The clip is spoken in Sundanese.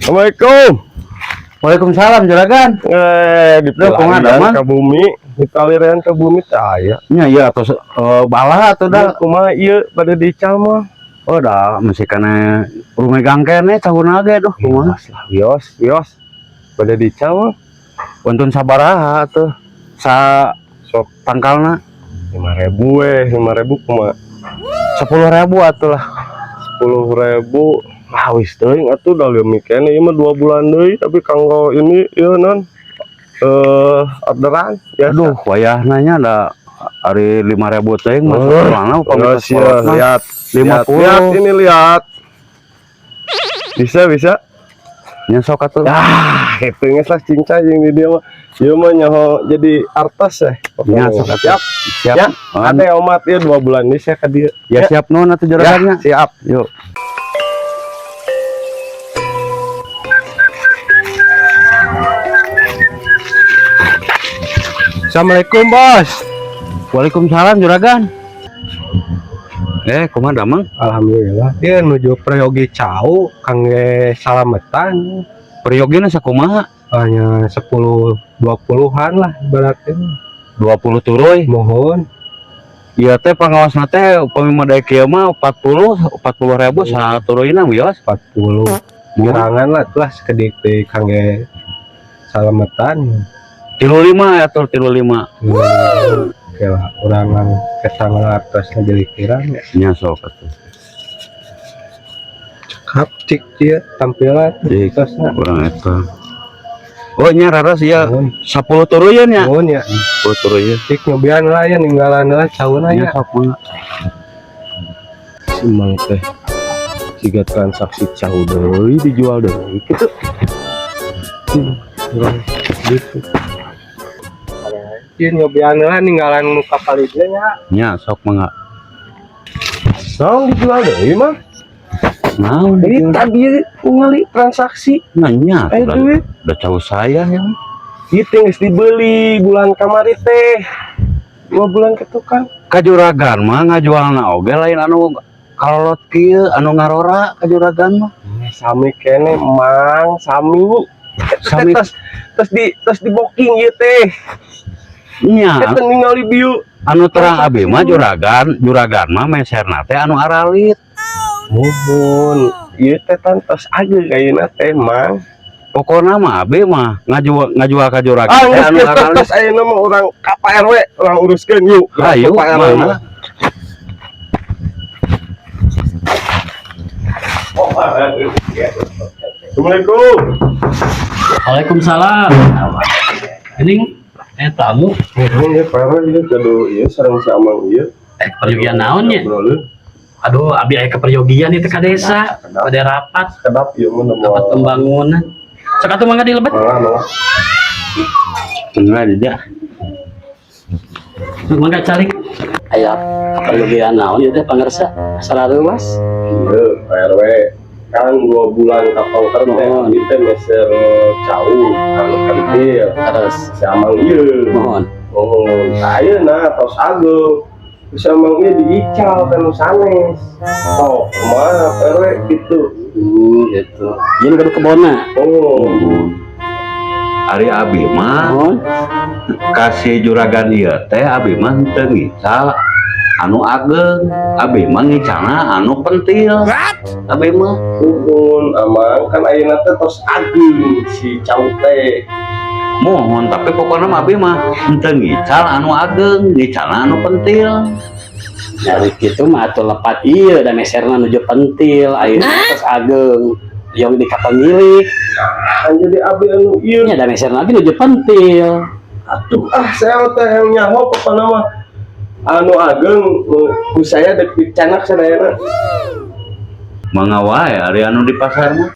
Assalamualaikum. Waalaikumsalam, juragan. Eh, di Duh, kumaha damang? ke bumi, dipalirian ke bumi teh aya. Nya ieu atuh bala atuh da. Kumaha ieu pada dical mah? Oh dah masih kana rumegang keneh tahun ge duh kumaha. Wios lah, wios, wios. Pada dical mah. Wonten sabaraha atuh? Sa Sok tangkalna 5.000 weh, 5.000 kumaha? 10.000 atuh lah. 10.000. Ah wis teuing atuh da leuwih keneh ieu mah 2 bulan deui, tapi kanggo ini ieu non orderan biasa. Aduh, wayahna nya da ari 5.000 teuing mah Oh, sakulana upami Wios, sekolot mah. lihat. 50. Lihat, ini lihat. Bisa, bisa. Nya sok atuh. Ah, itu geus lah cincai jeung di dieu mah. Ieu mah nyaho jadi artos ya. Nya sok atuh. Siap. Siap. Ya, Oh, ate omat ieu 2 bulan ini saya ka dieu. Ya siap nuhun atuh juragannya. Ya, siap. Yuk. Assalamualaikum, Bos. Waalaikumsalam, juragan. Eh, kumaha damang? Alhamdulillah dia nuju peryogi cau kangge salametan. Periyogina sakumaha? Hanya 10 20-an lah berarti. 20 turuy. Mohon. Ieu teh pangawasna teh upami modal kieu mah 40 40.000 saturuyna wios. 40 kirangan lah tuh lah sekedik deui kangge salametan. 35 atuh 35. Oke lah urang ketang atasnya jadi kirang ya. Nya sok atuh. Cekap cik dia tampilan Cik. terusnya. Urang eta. Oh nya raras ya Mohon. 10 turuyeun nya. Mohon ya. 10 turuyeun. Cik nyobian lah ya ninggalan lah cauna Nya ya. sok mangga. Si Mang teh siga transaksi cau deui dijual deui kitu. Gitu. Ieu nyobian lah ninggalan muka palidnya nya. Nya sok mangga. Naon dijual deui mah? Naon? Ini tadi ningali transaksi Nah, nya eh udah, duit. udah cau saya ya. Ieu teh geus dibeli bulan kamari teh. 2 bulan kitu kan. Kajuragan mah ngajualna oge lain anu kalolot kieu anu ngarora kajuragan mah. Sami kene Mang, sami. Sami. Terus terus di terus di booking ieu teh. Nya Eta ningali bieu. Anu terang abi mah juragan, juragan mah meserna teh anu aralit. Muhun, ieu teh tos ageung ayeuna teh Mang. Pokona mah abi mah ngajual ngajual ka juragan Ah, teh geus anu geus aralit. tos ayeuna mah urang ka Pak RW, urang uruskeun yuk. Ayo, Ka Pak RW mana? Mah. Assalamualaikum. Waalaikumsalam. Ini tamu. Nuhun ya Pak RW ieu gaduh ieu sareng si Amang ieu. Peryogian naon nya? Ngobrolin. Aduh, abi aya keperyogian itu ka desa, pada rapat, Kedap ieu mah nemu. Rapat pembangunan. Sok atuh mangga dilebet. Mangga, mangga. Bener dia. Sok mangga calik. Aya keperyogian naon ieu teh pangersa? Asal luas. Iya, Pak RW kan 2 bulan kapangker teh Mohon. Abi teh meser cau anu pentil Terus si Amang ieu. Mohon. Oh, ayeuna tos ageung. Si Amang ieu diical kan nu sanes. Oh, kumaha Pak RW gitu. Gitu. Jeung gaduh kebonna. Oh, Ari abi mah Mohon. Kasih juragan ieu teh abi mah teu ngical anu ageung, abi mah ngicalna anu pentil. Abi mah nuhun Amang kan ayeuna teh tos ageung si cau teh. Mohon, tapi pokoknya mah abi mah henteu ngical anu ageung, ngicalna anu pentil. Dari kitu mah atuh lepat ieu da meserna nuju pentil, ayeuna tos ageung. Yang di kapamilik, Kan jadi abi anu ieu. Nya da meserna lagi nuju pentil. Atuh ah saya teh yang nyaho pokona mah anu ageung ku saya dek dicanak sadayana. Mangga wae ari anu di pasar mah.